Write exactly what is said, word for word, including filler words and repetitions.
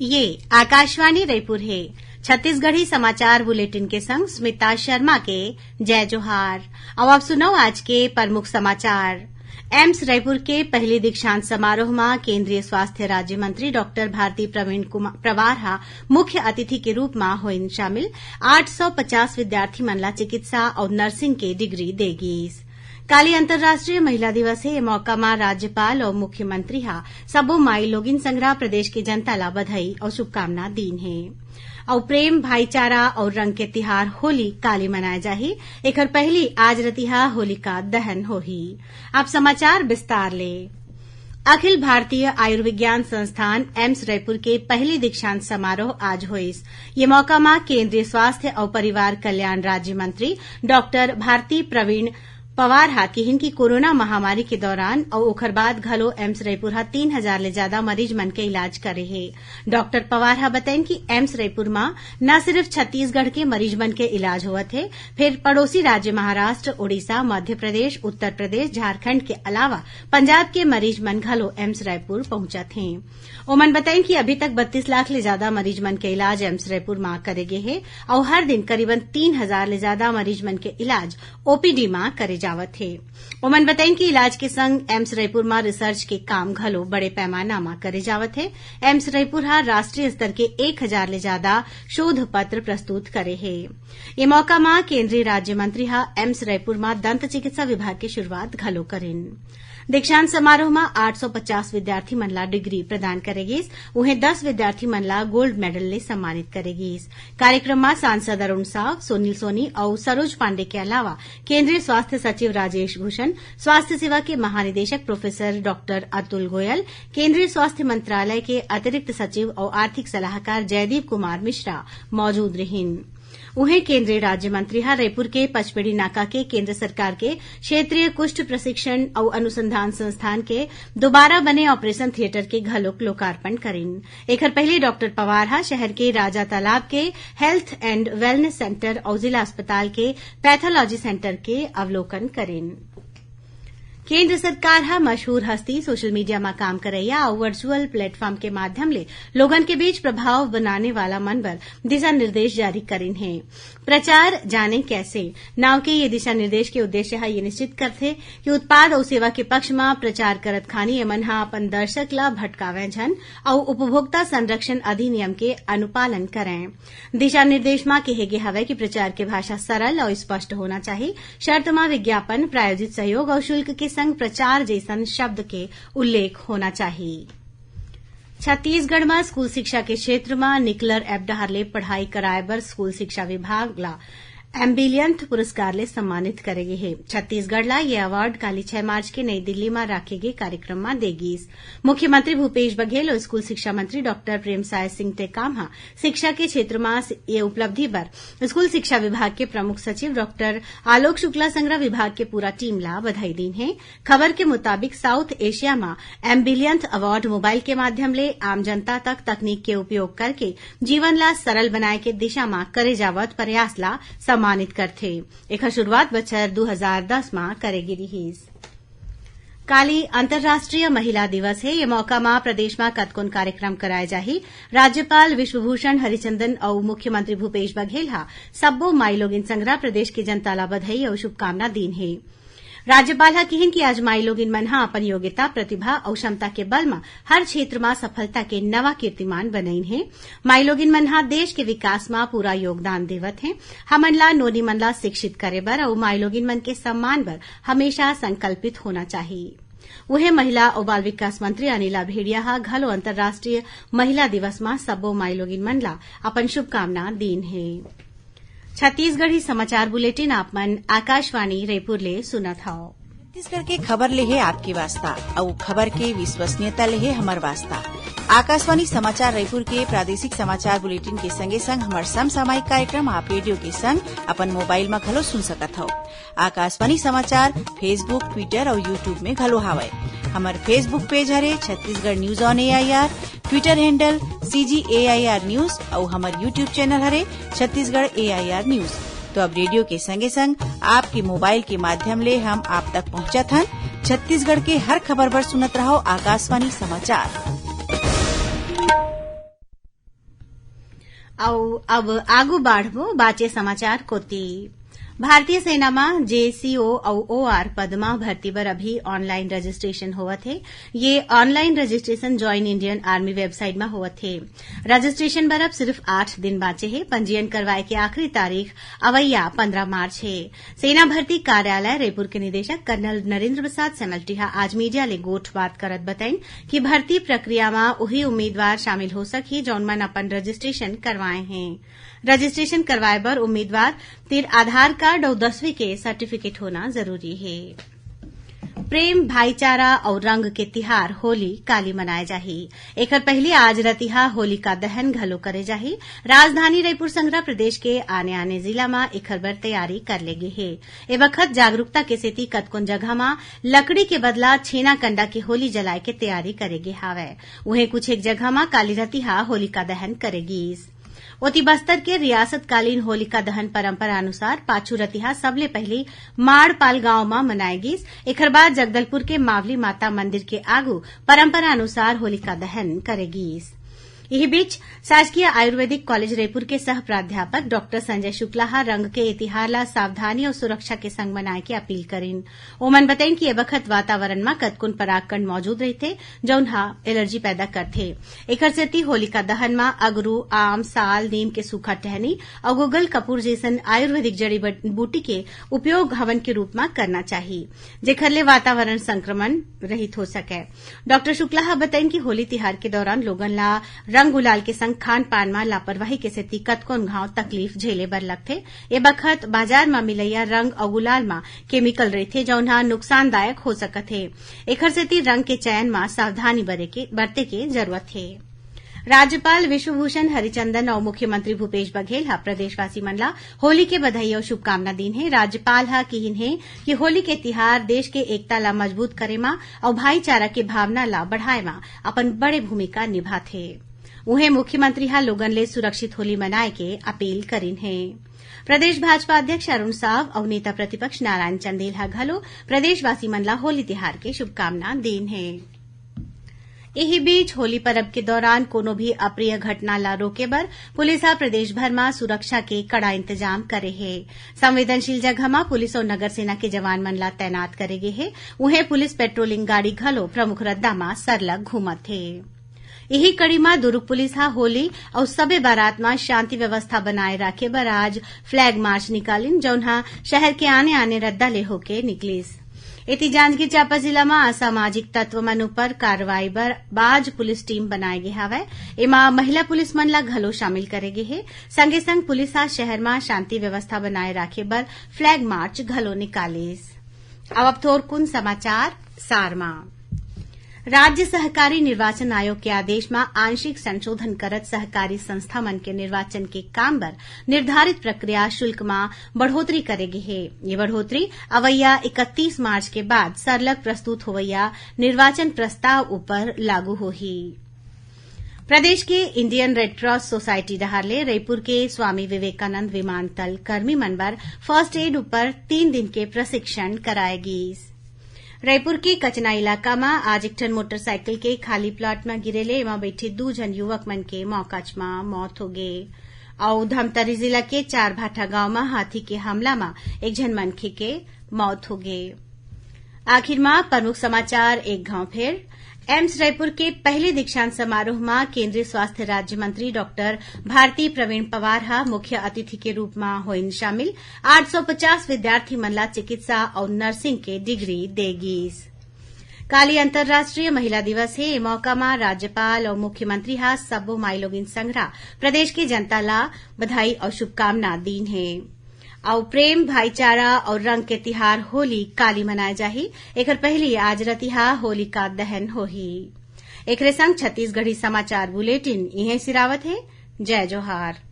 ये आकाशवाणी रायपुर हे। छत्तीसगढ़ी समाचार बुलेटिन के संग स्मिता शर्मा के जय जोहार। अब आप सुनव आज के प्रमुख समाचार। एम्स रायपुर के पहली दीक्षांत समारोह म केंद्रीय स्वास्थ्य राज्य मंत्री डॉक्टर भारती प्रवीण कुमार पवार ह मुख्य अतिथि के रूप म होइन शामिल। आठ सौ पचास विद्यार्थी मन ला चिकित्सा अउ नर्सिंग के डिग्री दे गीस। काली अंतर्राष्ट्रीय महिला दिवस हे। ये मौका म राज्यपाल अउ मुख्यमंत्री ह सबो माई लोगिन संघरा प्रदेश के जनता ला बधाई अउ शुभकामना दीन हे। अउ प्रेम, भाईचारा अउ रंग के तिहार होली काली मनाए जाही। एखर पहिली आज रतिहा होलिका दहन होही। अब समाचार विस्तार ले। अखिल भारतीय आयुर्विज्ञान संस्थान एम्स रायपुर के पहली दीक्षांत समारोह आज होइस। ये मौका म केंद्रीय स्वास्थ्य अउ परिवार कल्याण राज्य मंत्री डॉक्टर भारती प्रवीण पवार ह किहिन कि कोरोना महामारी के दौरान अउ ओखर बाद घलो एम्स रायपुर ह तीन हजार ले ज्यादा मरीज मन के इलाज करे हे। डॉक्टर पवार ह बतइन कि एम्स रायपुर म न सिर्फ छत्तीसगढ़ के मरीज मन के इलाज होवत हे, फेर पड़ोसी राज्य महाराष्ट्र, ओडिशा, मध्य प्रदेश, उत्तर प्रदेश, झारखंड के अलावा पंजाब के मरीज मन घलो एम्स रायपुर पहुंचत हें। ओमन बताइन कि अभी तक बत्तीस लाख ले ज्यादा मरीज मन के इलाज एम्स रायपुर म करे गे हे अउ हर दिन करीबन तीन हजार ले ज्यादा मरीज मन के इलाज ओपीडी म करे जावत हे। ओमन बताइन कि इलाज के संग एम्स रायपुर म रिसर्च के काम घलो बड़े पैमाना म करे जावत हे। एम्स रायपुर ह राष्ट्रीय स्तर के एक हजार ले ज्यादा शोध पत्र प्रस्तुत करे हे। ये मौका म केंद्रीय राज्य मंत्री ह एम्स रायपुर म दंत चिकित्सा विभाग के शुरुआत घलो करिन। दीक्षांत समारोह म आठ सौ पचास विद्यार्थी मन ला डिग्री प्रदान करे गीस, उहें दस विद्यार्थी मन ला गोल्ड मेडल ले सम्मानित करे गीस। कार्यक्रम म सांसद अरुण साव, सुनील सोनी अउ सरोज पांडे के अलावा केंद्रीय स्वास्थ्य सचिव राजेश भूषण, स्वास्थ्य सेवा के महानिदेशक प्रोफेसर डॉक्टर अतुल गोयल, केंद्रीय स्वास्थ्य मंत्रालय के अतिरिक्त सचिव अउ आर्थिक सलाहकार जयदीप कुमार मिश्रा मौजूद रिहिन। उहें, केंद्रीय राज्य मंत्री ह रायपुर के पचपेड़ी नाका के केंद्र सरकार के क्षेत्रीय कुष्ठ प्रशिक्षण अउ अनुसंधान संस्थान के दोबारा बने ऑपरेशन थिएटर के घलोक लोकार्पण करिन। एखर पहिली डॉक्टर पवार ह शहर के राजा तालाब के Health and Wellness Centre अउ जिला अस्पताल के पैथोलॉजी सेंटर के अवलोकन करिन। केंद्र सरकार ह मशहूर हस्ती, सोशल मीडिया म काम करइया अउ वर्चुअल प्लेटफॉर्म के माध्यम ले लोगन के बीच प्रभाव बनाने वाला मन बर दिशा निर्देश जारी करिन हे। प्रचार जाने कैसे नाव के ये दिशा निर्देश के उद्देश्य ह ये निश्चित करथे कि उत्पाद अउ सेवा के पक्ष म प्रचार करत खानी एमन ह अपन दर्शक ल भटकावैं झन अउ उपभोक्ता संरक्षण अधिनियम के अनुपालन करैं। दिशा निर्देश म केहे गे हवय कि प्रचार के भाषा सरल अउ स्पष्ट होना चाही। शर्त म विज्ञापन, प्रायोजित सहयोग अउ शुल्क के संग प्रचार जइसन शब्द के उल्लेख होना चाही। छत्तीसगढ़ म स्कूल शिक्षा के क्षेत्र म निकलर ऐप डहार ले पढ़ाई कराए बर स्कूल शिक्षा विभाग ला एम्बिलियंथ पुरस्कार ले सम्मानित करे गे हे। छत्तीसगढ़ ला ये अवार्ड काली छह मार्च के नई दिल्ली म राखे गे कार्यक्रम म दे गीस। मुख्यमंत्री भूपेश बघेल अउ स्कूल शिक्षा मंत्री डॉक्टर प्रेमसाय सिंह टेकाम ह शिक्षा के क्षेत्र म ये उपलब्धि बर स्कूल शिक्षा विभाग के प्रमुख सचिव डॉक्टर आलोक शुक्ला संघरा विभाग के पूरा टीम ला बधाई दीन हे। खबर के मुताबिक, साउथ एशिया म एम्बिलियंथ अवार्ड मोबाइल के माध्यम ले आम जनता तक तकनीक के उपयोग करके जीवन ला सरल बनाए के दिशा म करे जावत प्रयास ला सम्मानित करथे। एखर शुरुआत बछर दू हजार दस म करे गे रिहिस। काली अंतर्राष्ट्रीय महिला दिवस हे। ये मौका म प्रदेश म कतकोन कार्यक्रम कराए जाही। राज्यपाल विश्वभूषण हरिचंदन अउ मुख्यमंत्री भूपेश बघेल ह सब्बो माईलोगिन संघरा प्रदेश के जनता ला बधाई अउ शुभकामना दीन हे। राज्यपाल ह किहिन कि आज माईलोगिन मन ह अपन योग्यता, प्रतिभा अउ क्षमता के बल म हर क्षेत्र म सफलता के नवा कीर्तिमान बनइन हे। माईलोगिन मन ह देश के विकास म पूरा योगदान देवत हें। हमन ला नोनी मन ला शिक्षित करे बर अउ माईलोगिन मन के सम्मान बर हमेशा संकल्पित होना चाही। उहें, महिला अउ बाल विकास मंत्री अनिला भेड़िया ह घलो अंतर्राष्ट्रीय महिला दिवस म सब्बो माईलोगिन मन ला अपन शुभकामना दीन हे। छत्तीसगढ़ी समाचार बुलेटिन आप मन आकाशवाणी रायपुर ले सुनत हव। छत्तीसगढ़ के खबर ले हे आपके वास्ता, अउ खबर के विश्वसनीयता ले हे हमर वास्ता। आकाशवाणी समाचार रायपुर के प्रादेशिक समाचार बुलेटिन के संगे संग हमर समसामयिक कार्यक्रम आप रेडियो के संग अपन मोबाइल म घलो सुन सकत हव। आकाशवाणी समाचार Facebook, Twitter अउ YouTube में घलो हावय। हमर Facebook पेज हरे Chhattisgarh news on AIR, Twitter handle CG AIR news अउ हमर YouTube चैनल हरे छत्तीसगढ़ एआईआर न्यूज। तो अब रेडियो के संगे संग आपके मोबाइल के माध्यम ले हम आप तक पहुंचत हन। छत्तीसगढ़ के हर खबर बर सुनत रहव आकाशवाणी समाचार। अउ अब आगू बाढ़बो बाचे समाचार कोति। भारतीय सेना म जेसीओ अउ ओआर पद म भर्ती बर अभी online registration होवत हे। ये online registration Join Indian Army website म होवत हे। Registration बर अब सिर्फ आठ दिन बाचे हे। पंजीयन करवाए के आखिरी तारीख अवइया पंद्रह मार्च हे। सेना भर्ती कार्यालय रईपुर के निदेशक कर्नल नरेंद्र प्रसाद सेमल्टी ह आज मीडिया ले गोठबात करत बताइन कि भर्ती प्रक्रिया म उही उम्मीदवार शामिल हो सकही, जौन मन अपन registration करवाए हें। Registration करवाए बर उम्मीदवार तीर आधार कार्ड अउ दसवीं के सर्टिफिकेट होना जरूरी हे। प्रेम, भाईचारा अउ रंग के तिहार होली काली मनाए जाही। एखर पहिली आज रतिहा होलिका दहन घलो करे जाही। राजधानी रईपुर संघरा प्रदेश के आने-आने जिला म एखर बर तैयारी कर ले गे हे। ए बखत जागरूकता के सेती कतकोन जगह म लकड़ी के बदला छेना कंडा के होली जलाए के तैयारी करे गे हावय। उहें, कुछ एक जगह म काली रतिहा होलिका दहन करे गीस। ओती, बस्तर के रियासतकालीन होलिका दहन परंपरा अनुसार पाछू रतिहा सबले पहिली माड़पाल गांव म मनाए गीस। एखर बाद जगदलपुर के मावली माता मंदिर के आगू परंपरा अनुसार होलिका दहन करे गीस। इही बीच, शासकीय आयुर्वेदिक कॉलेज रईपुर के सह प्राध्यापक डॉक्टर संजय शुक्ला ह रंग के ए तिहार ला सावधानी अउ सुरक्षा के संग मनाए के अपील करिन। ओमन बताइन कि ए बखत वातावरण म कतकोन परागकण मौजूद रहिथे, जउन ह एलर्जी पैदा करथे। एखर सेती होलिका दहन म अगरू, आम, साल, नीम के सूखा टहनी अउ गुग्गल कपूर जइसन आयुर्वेदिक जड़ी बट-, बूटी के उपयोग हवन के रूप म करना चाही, जेखर ले वातावरण संक्रमण रहित हो सकय। डॉक्टर शुक्ला ह बताइन कि होली तिहार के दौरान लोगन ला रंग गुलाल के संग खान पान म लापरवाही के सेती कतकोन घांव तकलीफ झेले बर लगथे। ए बखत बाजार म मिलइया रंग अउ गुलाल म केमिकल रहिथे, जउन ह नुकसानदायक हो सकत हे। एखर सेती रंग के चयन म सावधानी बरे के, बरते के जरूरत हे। राज्यपाल विश्वभूषण हरिचंदन अउ मुख्यमंत्री भूपेश बघेल ह प्रदेशवासी मन ला होली के बधाई अउ शुभकामना दीन हे। राज्यपाल ह किहिन हे कि होली के तिहार देश के एकता ला मजबूत करे म अउ भाईचारा के भावना ला बढ़ाए म अपन बड़े भूमिका निभाथे। उहें, मुख्यमंत्री ह लोगन ले सुरक्षित होली मनाए के अपील करिन हे। प्रदेश भाजपा अध्यक्ष अरुण साव अउ नेता प्रतिपक्ष नारायण चंदेल ह घलो प्रदेशवासी मन ला होली तिहार के शुभकामना दीन हे। इही बीच, होली परब के दौरान कोनो भी अप्रिय घटना ला रोके बर पुलिस ह प्रदेश भर म सुरक्षा के कड़ा इंतजाम करे हे। संवेदनशील जगह म पुलिस अउ नगर सेना के जवान मन ला तैनात करे गे हे। उहें, पुलिस पेट्रोलिंग गाड़ी घलो प्रमुख रद्दा म सरलग घूमत हे। इही कड़ी म दुरूग पुलिस ह होली अउ सबे बारात म शांति व्यवस्था बनाए राखे बर आज फ्लैग मार्च निकालिन, जउन ह शहर के आने-आने रद्दा ले होके निकलिस। एती, जांजगीर चांपा जिला म असामाजिक तत्व मन उपर कार्रवाई बर बाज पुलिस टीम बनाए गे हावय। एमा महिला पुलिस मन ला घलो शामिल करे गे हे। संगे-संग पुलिस ह शहर म शांति व्यवस्था बनाए राखे बर फ्लैग मार्च घलो निकालिस। अब, अब थोरकुन समाचार सार म। राज्य सहकारी निर्वाचन आयोग के आदेश म आंशिक संशोधन करत सहकारी संस्था मन के निर्वाचन के काम बर निर्धारित प्रक्रिया शुल्क म बढ़ोतरी करे गे हे। ये बढ़ोतरी अवइया इकतीस मार्च के बाद सरलग प्रस्तुत होवइया निर्वाचन प्रस्ताव ऊपर लागू होही। प्रदेश के इंडियन रेड क्रॉस सोसाइटी डहार ले रईपुर के स्वामी विवेकानंद विमानतल कर्मी मन बर फर्स्ट एड ऊपर तीन दिन के प्रशिक्षण कराए गीस। रईपुर के कचना इलाका म आज एक ठन मोटरसाइकिल के खाली प्लाट म गिरे ले एमा बइठे दू झन युवक मन के मौकाच म मौत होगे। अउ धमतरी जिला के चारभाठा गांव म हाथी के हमला म एक झन मनखे के मौत होगे। आखिर म प्रमुख समाचार एक घांव फेर। एम्स रायपुर के पहले दीक्षांत समारोह म केंद्रीय स्वास्थ्य राज्य मंत्री डॉक्टर भारती प्रवीण पवार ह मुख्य अतिथि के रूप म होइन शामिल। आठ सौ पचास विद्यार्थी मन ला चिकित्सा अउ नर्सिंग के डिग्री दे गीस। काली अंतर्राष्ट्रीय महिला दिवस हे। ए मौका म राज्यपाल अउ मुख्यमंत्री ह सब्बो माईलोगिन संघरा प्रदेश के जनता ला बधाई अउ शुभकामना दीन हे। अउ प्रेम, भाईचारा अउ रंग के तिहार होली काली मनाए जाही। एखर पहिली आज रतिहा होलिका दहन होही। एकरे संग छत्तीसगढ़ी समाचार बुलेटिन इहें सिरावत हे। जय जोहार।